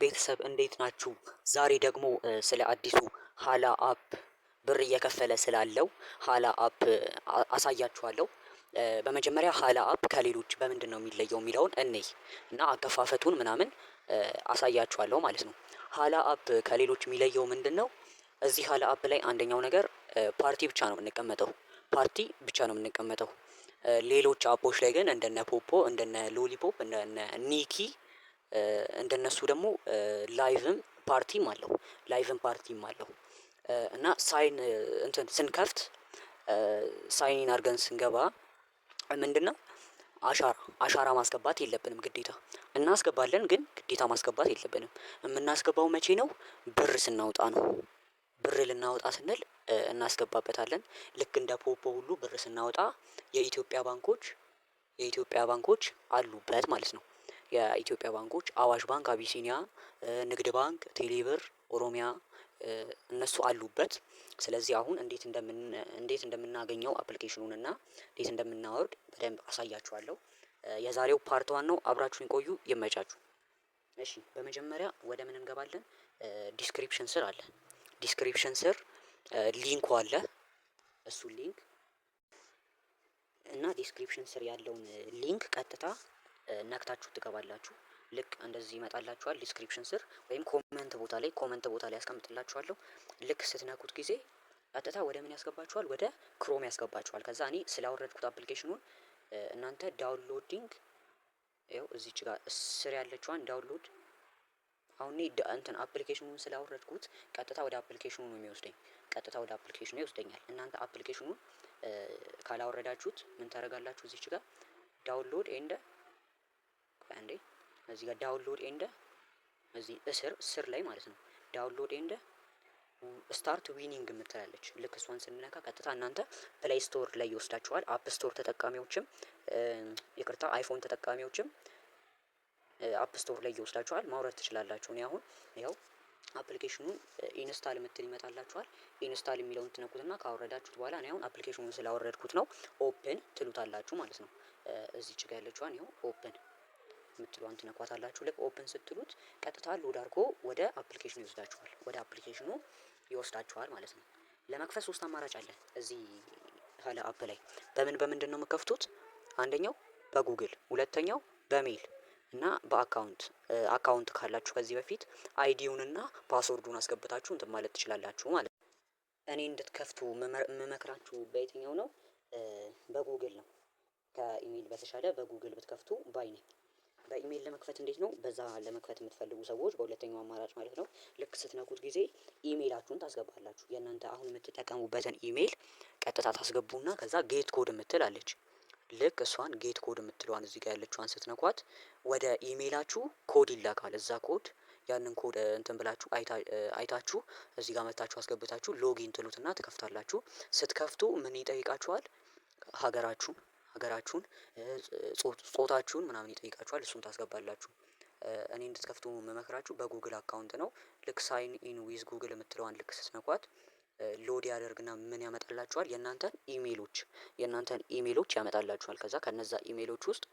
ቤተሰብ እንዴት ናችሁ? ዛሬ ደግሞ ስለ አዲሱ ሀላ app ብር እየከፈለ ስላለው ሀላ app አሳያችኋለሁ። በመጀመሪያ ሀላ app ከሌሎች በምንድነው የሚለየው የሚለውን እንይ እና አከፋፈቱን ምናምን አሳያችኋለሁ ማለት ነው። ሀላ app ከሌሎች የሚለየው ምንድነው? እዚህ ሀላ app ላይ አንደኛው ነገር ፓርቲ ብቻ ነው የምንቀመጠው፣ ፓርቲ ብቻ ነው የምንቀመጠው። ሌሎች app ኦች ላይ ግን እንደነ ፖፖ፣ እንደነ ሎሊፖፕ፣ እንደነ ኒኪ እንደነሱ ደግሞ live ም ፓርቲም አለው፣ live ም ፓርቲም አለው። እና sign እንትን ስንከፍት፣ sign in አድርገን ስንገባ ምንድነው? አሻራ አሻራ ማስገባት የለብንም። ግዴታ እናስገባለን ግን ግዴታ ማስገባት የለብንም። የምናስገባው መቼ ነው? ብር ስናወጣ ነው። ብር ልናወጣ ስንል እናስገባበታለን። ልክ እንደ ፖፖ ሁሉ ብር ስናወጣ የኢትዮጵያ ባንኮች አሉበት ማለት ነው። የኢትዮጵያ ባንኮች አዋሽ ባንክ፣ አቢሲኒያ፣ ንግድ ባንክ፣ ቴሌብር፣ ኦሮሚያ እነሱ አሉበት። ስለዚህ አሁን እንዴት እንደምናገኘው application ኑን እና እንዴት እንደምናወርድ በደንብ አሳያችኋለሁ። የዛሬው part one ነው። አብራችሁኝ ቆዩ። ይመቻችሁ። እሺ፣ በመጀመሪያ ወደ ምን እንገባለን? Description ስር አለ። Description ስር link ኡ አለ። እሱ link እና description ስር ያለውን link ቀጥታ ነክታችሁ ትገባላችሁ። ልክ እንደዚህ ይመጣላችኋል። Description ስር ወይም comment ቦታ ላይ ያስቀምጥላችኋለሁ። ልክ ስትነኩት ጊዜ ቀጥታ ወደ ምን ያስገባችኋል? ወደ Chrome ያስገባችኋል። ከዛ እኔ ስላወረድኩት application ኑን እናንተ downloading ይኸው እዚች ጋር ስር ያለችዋን download። አሁን እኔ እንትን application ኑን ስላወረድኩት ቀጥታ ወደ application ኑ ነው የሚወስደኝ። ቀጥታ ወደ application ኑ ይወስደኛል። እናንተ application ኑን ካላወረዳችሁት ምን ታደርጋላችሁ? እዚች ጋር download and፣ አንዴ፣ እዚህ ጋር download and እዚህ እስር ስር ላይ ማለት ነው፣ download and start winning የምትላለች። ልክ እሷን ስንነካ ቀጥታ እናንተ Play Store ላይ ይወስዳችኋል። App Store ተጠቃሚዎችም፣ ይቅርታ፣ iPhone ተጠቃሚዎችም App Store ላይ ይወስዳችኋል። ማውረድ ትችላላችሁ። እኔ አሁን ያው application ኑን install የምትል ይመጣላችኋል። Install የሚለውን ትነኩትና ካወረዳችሁት በኋላ፣ እኔ አሁን application ኑን ስላወረድኩት ነው፣ open ትሉታላችሁ ማለት ነው። እዚች ጋ ያለችዋን ይኸው open የምትለዋን ትነኳታላችሁ። ልክ open ስትሉት ቀጥታ load አድርጎ ወደ application ኑ ይወስዳችኋል። ወደ application ኑ ይወስዳችኋል ማለት ነው። ለመክፈት ሶስት አማራጭ አለ እዚህ ሀላ app ላይ። በምን በምንድን ነው የምከፍቱት? አንደኛው በጉግል፣ ሁለተኛው በ mail እና በ account። Account ካላችሁ ከዚህ በፊት ID ውንና password ኡን አስገብታችሁ እንትን ማለት ትችላላችሁ ማለት ነው። እኔ እንድትከፍቱ የምመክራችሁ በየትኛው ነው? በጉግል ነው። ከኢሜል በተሻለ በጉግል ብትከፍቱ ባይ ነኝ። በኢሜል ለመክፈት እንዴት ነው? በዛ ለመክፈት የምትፈልጉ ሰዎች በሁለተኛው አማራጭ ማለት ነው። ልክ ስትነኩት ጊዜ ኢሜይላችሁን ታስገባላችሁ። የእናንተ አሁን የምትጠቀሙበትን ኢሜይል ቀጥታ ታስገቡና ከዛ get code የምትል አለች። ልክ እሷን get code የምትለዋን እዚህ ጋር ያለችዋን ስትነኳት ወደ ኢሜይላችሁ ኮድ ይላካል። እዛ ኮድ ያንን ኮድ እንትን ብላችሁ አይታችሁ እዚህ ጋር መታችሁ አስገብታችሁ login ትሉትና ትከፍታላችሁ። ስትከፍቱ ምን ይጠይቃችኋል? ሀገራችሁን፣ ጾታችሁን ምናምን ይጠይቃችኋል። እሱን ታስገባላችሁ። እኔ እንድትከፍቱ የምመክራችሁ በ Google account ነው። ልክ sign in with Google የምትለዋን ልክ ስትነኳት load ያደርግና ምን ያመጣላችኋል? የእናንተን ኢሜሎች ያመጣላችኋል። ከዛ ከነዛ ኢሜሎች ውስጥ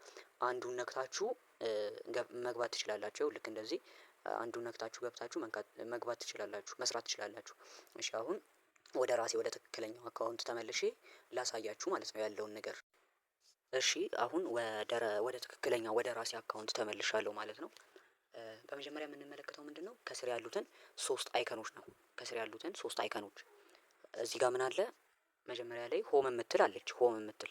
አንዱን ነክታችሁ መግባት ትችላላችሁ። ልክ እንደዚህ አንዱን ነክታችሁ ገብታችሁ መግባት ትችላላችሁ፣ መስራት ትችላላችሁ። እሺ፣ አሁን ወደ ራሴ ወደ ትክክለኛው account ተመልሼ ላሳያችሁ ማለት ነው ያለውን ነገር። እሺ፣ አሁን ወደ ትክክለኛ ወደ ራሴ account ተመልሻለሁ ማለት ነው። በመጀመሪያ የምንመለከተው ምንድነው? ከስር ያሉትን ሶስት icon ኖች ነው። ከስር ያሉትን ሶስት icon ኖች እዚህ ጋር ምን አለ? መጀመሪያ ላይ home የምትል አለች፣ home የምትል።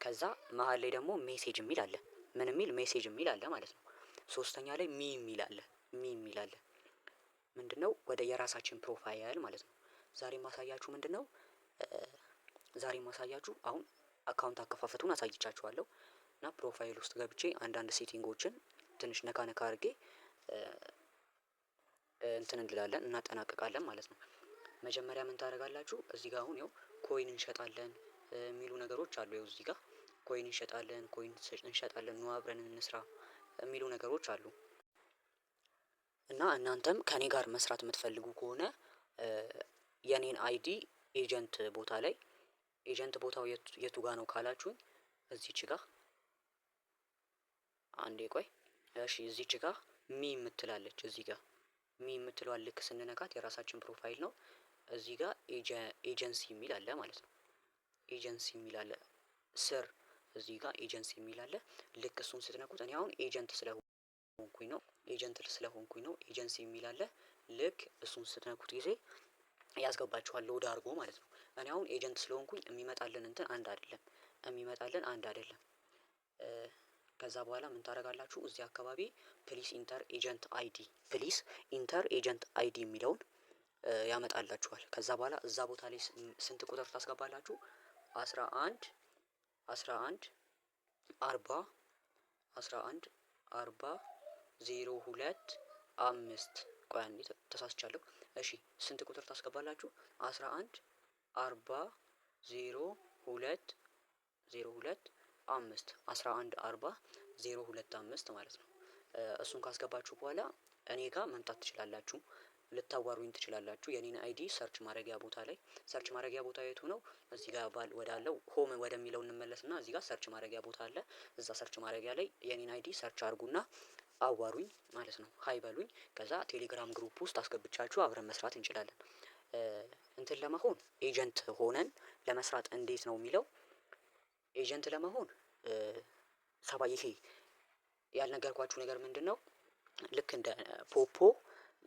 ከዛ መሀል ላይ ደግሞ message የሚል አለ። ምን የሚል? Message የሚል አለ ማለት ነው። ሶስተኛ ላይ me የሚል አለ፣ me የሚል አለ። ምንድነው? ወደ የራሳችን profile ማለት ነው። ዛሬ ማሳያችሁ ምንድነው? ዛሬ ማሳያችሁ አሁን account አከፋፈቱን አሳይቻችኋለሁ እና profile ውስጥ ገብቼ አንዳንድ setting ኦችን ትንሽ ነካ ነካ አድርጌ እንትን እንላለን፣ እናጠናቅቃለን ማለት ነው። መጀመሪያ ምን ታደርጋላችሁ? እዚህ ጋር አሁን ይኸው coin እንሸጣለን የሚሉ ነገሮች አሉ። ይኸው እዚህ ጋር coin እንሸጣለን፣ coin እንሸጣለን፣ ኑ አብረን እንስራ የሚሉ ነገሮች አሉ። እና እናንተም ከኔ ጋር መስራት የምትፈልጉ ከሆነ የኔን ID agent ቦታ ላይ፣ agent ቦታው የቱ ጋር ነው ካላችሁኝ፣ እዚች ጋር፣ አንዴ ቆይ፣ እሺ፣ እዚች ጋር me የምትላለች እዚህ ጋር Me የምትለዋን ልክ ስንነካት የራሳችን profile ነው። እዚህ ጋር ኤጀንሲ የሚል አለ ማለት ነው። ኤጀንሲ የሚል አለ ስር፣ እዚህ ጋር ኤጀንሲ የሚል አለ። ልክ እሱን ስትነኩት፣ እኔ አሁን agent ስለሆንኩኝ ነው፣ agent ስለሆንኩኝ ነው፣ ኤጀንሲ የሚል አለ። ልክ እሱን ስትነኩት ጊዜ ያስገባችኋል load አድርጎ ማለት ነው። እኔ አሁን agent ስለሆንኩኝ የሚመጣልን እንትን አንድ አይደለም፣ የሚመጣልን አንድ አይደለም። ከዛ በኋላ ምን ታደርጋላችሁ? እዚህ አካባቢ please enter agent ID፣ please enter agent ID የሚለውን ያመጣላችኋል። ከዛ በኋላ እዛ ቦታ ላይ ስንት ቁጥር ታስገባላችሁ? 11፣ 11 40፣ 11 40 0 2 5። ቆይ አንዴ፣ ተሳስቻለሁ። እሺ፣ ስንት ቁጥር ታስገባላችሁ? 11 40 0 2 0 2 5፣ 11 40 0 2 5 ማለት ነው። እሱን ካስገባችሁ በኋላ እኔ ጋር መምጣት ትችላላችሁ። ልታዋሩኝ ትችላላችሁ። የኔን ID search ማድረጊያ ቦታ ላይ፣ search ማድረጊያ ቦታ የቱ ነው? እዚህ ጋር ባል ወዳለው home ወደሚለው እንመለስና እዚህ ጋር search ማድረጊያ ቦታ አለ። እዛ search ማድረጊያ ላይ የኔን ID search አድርጉና አዋሩኝ ማለት ነው። Hi በሉኝ። ከዛ ቴሌግራም group ውስጥ አስገብቻችሁ አብረን መስራት እንችላለን። እንትን ለመሆን፣ agent ሆነን ለመስራት እንዴት ነው የሚለው፣ agent ለመሆን ሰባ ይሄ ያልነገርኳችሁ ነገር ምንድነው? ልክ እንደ ፖፖ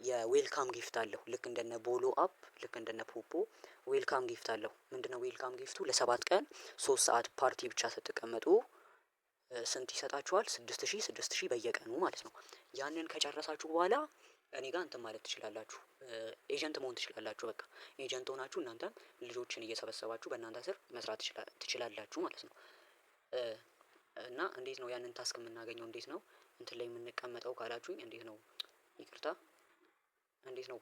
የ welcome gift አለው። ልክ እንደነ ቦሎ app፣ ልክ እንደነ ፖፖ welcome gift አለው። ምንድነው welcome gift ኡ? ለ7 ቀን 3 ሰዓት ፓርቲ ብቻ ስትቀመጡ ስንት ይሰጣችኋል? 6,000፣ 6,000 በየቀኑ ማለት ነው። ያንን ከጨረሳችሁ በኋላ እኔ ጋር እንትን ማለት ትችላላችሁ። Agent መሆን ትችላላችሁ። በቃ agent ሆናችሁ እናንተም ልጆችን እየሰበሰባችሁ በእናንተ ስር መስራት ትችላላችሁ ማለት ነው። እና እንዴት ነው ያንን task የምናገኘው? እንዴት ነው እንትን ላይ የምንቀመጠው ካላችሁኝ፣ እንዴት ነው፣ ይቅርታ፣ እንዴት ነው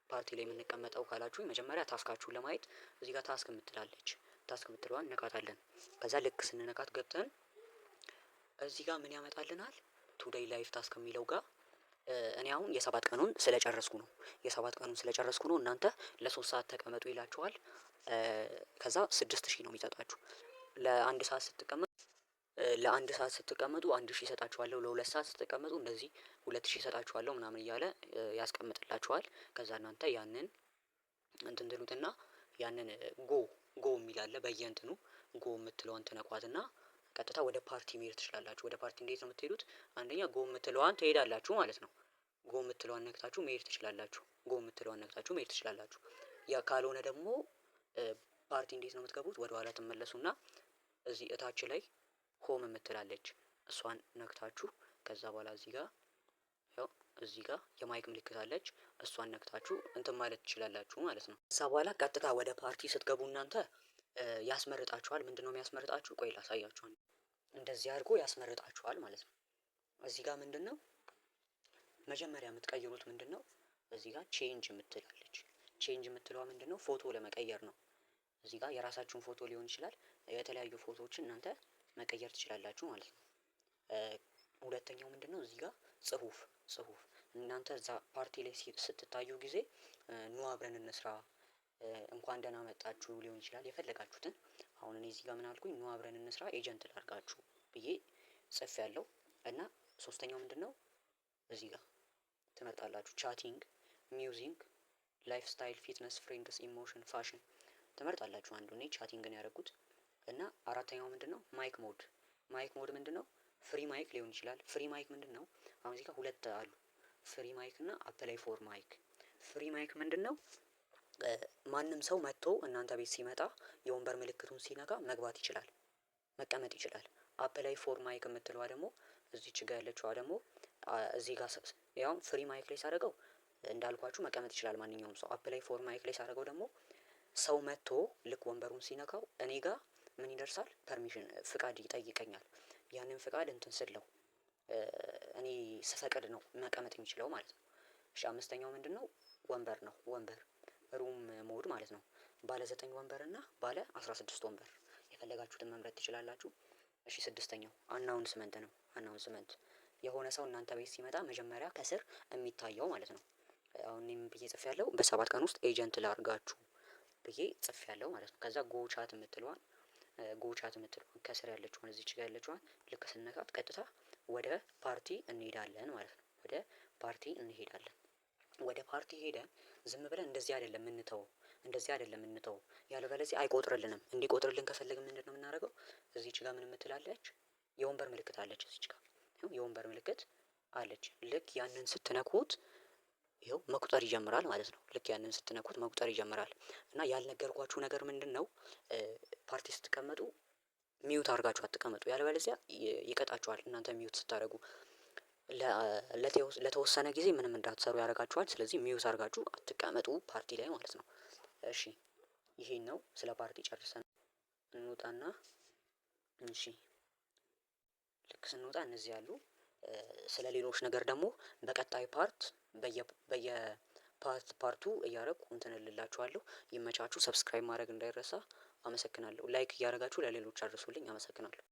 ፓርቲ ላይ የምንቀመጠው ካላችሁኝ፣ መጀመሪያ task ኣችሁን ለማየት እዚህ ጋር task የምትላለች፣ task የምትለዋን እንነካታለን። ከዛ ልክ ስንነካት ገብተን እዚህ ጋር ምን ያመጣልናል? Today live task የሚለው ጋር እኔ አሁን የ7 ቀኑን ስለጨረስኩ ነው፣ የ7 ቀኑን ስለጨረስኩ ነው። እናንተ ለ3 ሰዓት ተቀመጡ ይላችኋል። ከዛ 6,000 ነው የሚሰጣችሁ። ለአንድ ሰዓት ስትቀመጡ ለ1 ሰዓት ስትቀመጡ 1,000 እሰጣችኋለሁ፣ ለ2 ሰዓት ስትቀመጡ እንደዚህ 2,000 እሰጣችኋለሁ ምናምን እያለ ያስቀምጥላችኋል። ከዛ እናንተ ያንን እንትን ትሉትና ያንን go go የሚል አለ፣ በየእንትኑ go የምትለዋን ትነኳትና ቀጥታ ወደ ፓርቲ መሄድ ትችላላችሁ። ወደ ፓርቲ እንዴት ነው የምትሄዱት? አንደኛ go የምትለዋን ትሄዳላችሁ ማለት ነው። Go የምትለዋን ነክታችሁ መሄድ ትችላላችሁ። Go የምትለዋን ነክታችሁ መሄድ ትችላላችሁ። ያ ካልሆነ ደግሞ ፓርቲ እንዴት ነው የምትገቡት? ወደ ኋላ ትመለሱና እዚህ እታች ላይ home የምትላለች፣ እሷን ነክታችሁ ከዛ በኋላ እዚህ ጋር፣ ያው እዚህ ጋር የ mic ምልክት አለች፣ እሷን ነክታችሁ እንትን ማለት ትችላላችሁ ማለት ነው። ከዛ በኋላ ቀጥታ ወደ ፓርቲ ስትገቡ እናንተ ያስመርጣችኋል። ምንድነው የሚያስመርጣችሁ? ቆይ ላሳያችሁ። እንደዚህ አድርጎ ያስመርጣችኋል ማለት ነው። እዚህ ጋር ምንድነው መጀመሪያ የምትቀይሩት? ምንድነው እዚህ ጋር change የምትላለች፣ change የምትለዋ ምንድነው? ፎቶ ለመቀየር ነው። እዚህ ጋር የራሳችሁን ፎቶ ሊሆን ይችላል፣ የተለያዩ ፎቶዎችን እናንተ መቀየር ትችላላችሁ ማለት ነው። ሁለተኛው ምንድነው? እዚህ ጋር ጽሁፍ፣ ጽሁፍ እናንተ እዛ ፓርቲ ላይ ስትታዩ ጊዜ ኑ አብረን እንስራ፣ እንኳን ደህና መጣችሁ ሊሆን ይችላል፣ የፈለጋችሁትን። አሁን እኔ እዚህ ጋር ምን አልኩኝ? ኑ አብረን እንስራ፣ agent ላድርጋችሁ ብዬ ጽፌያለሁ። እና ሶስተኛው ምንድነው? እዚህ ጋር ትመርጣላችሁ፣ chatting፣ music፣ lifestyle፣ fitness፣ friends፣ emotion፣ fashion ትመርጣላችሁ። አንዱ እኔ chatting ን ያደረኩት። እና አራተኛው ምንድነው? Mic mode። Mic mode ምንድነው? Free mic ሊሆን ይችላል። Free mic ምንድነው? አሁን እዚህ ጋር ሁለት አሉ፣ free mic እና apply for mic። Free mic ምንድነው? ማንም ሰው መጥቶ እናንተ ቤት ሲመጣ የወንበር ምልክቱን ሲነካ መግባት ይችላል፣ መቀመጥ ይችላል። Apply for mic የምትለዋ ደግሞ እዚች ጋር ያለችዋ ደግሞ፣ እዚህ ጋር ያው free mic ላይ ሳደርገው እንዳልኳችሁ መቀመጥ ይችላል ማንኛውም ሰው። Apply for mic ላይ ሳደርገው ደግሞ ሰው መጥቶ ልክ ወንበሩን ሲነካው እኔ ጋር ምን ይደርሳል? Permission፣ ፍቃድ ይጠይቀኛል። ያንን ፍቃድ እንትን ስለው፣ እኔ ስፈቅድ ነው መቀመጥ የሚችለው ማለት ነው። እሺ፣ አምስተኛው ምንድነው? ወንበር ነው። ወንበር room mode ማለት ነው። ባለ 9 ወንበር እና ባለ 16 ወንበር የፈለጋችሁትን መምረጥ ትችላላችሁ። እሺ፣ ስድስተኛው announcement ነው። Announcement የሆነ ሰው እናንተ ቤት ሲመጣ መጀመሪያ ከስር የሚታየው ማለት ነው። አሁን እኔ ምን ብዬ ጽፌያለሁ? በ7 ቀን ውስጥ agent ላርጋችሁ ብዬ ጽፌያለሁ ማለት ነው። ከዛ go chat የምትለዋን፣ go chat የምትለዋን ከስር ያለችዋን፣ እዚች ጋር ያለችዋን ልክ ስነካት ቀጥታ ወደ ፓርቲ እንሄዳለን ማለት ነው። ወደ ፓርቲ እንሄዳለን። ወደ ወደ ፓርቲ ሄደን ዝም ብለን እንደዚህ አይደለም የምንተወው፣ እንደዚህ አይደለም የምንተወው። ያለበለዚያ አይቆጥርልንም። እንዲቆጥርልን ከፈለግን ምንድነው የምናደርገው? እዚች ጋር ምን የምትላለች የወንበር ምልክት አለች። እዚች ጋር የወንበር ምልክት አለች። ልክ ያንን ስትነኩት ይኸው መቁጠር ይጀምራል ማለት ነው። ልክ ያንን ስትነኩት መቁጠር ይጀምራል። እና ያልነገርኳችሁ ነገር ምንድነው? ፓርቲ ስትቀመጡ mute አድርጋችሁ አትቀመጡ። ያለበለዚያ ይቀጣችኋል። እናንተ mute ስታደርጉ ለተወሰነ ጊዜ ምንም እንዳትሰሩ ያደርጋችኋል። ስለዚህ mute አድርጋችሁ አትቀመጡ ፓርቲ ላይ ማለት ነው። እሺ ይሄን ነው ስለ ፓርቲ ጨርሰን እንውጣና፣ እሺ ልክ ስንወጣ እነዚህ ያሉ ስለ ሌሎች ነገር ደግሞ በቀጣይ part በየ part part ኡ እያደረኩ እንትን እልላችኋለሁ። ይመቻችሁ። Subscribe ማድረግ እንዳይረሳ። አመሰግናለሁ። Like እያደረጋችሁ ለሌሎች አድርሱልኝ። አመሰግናለሁ።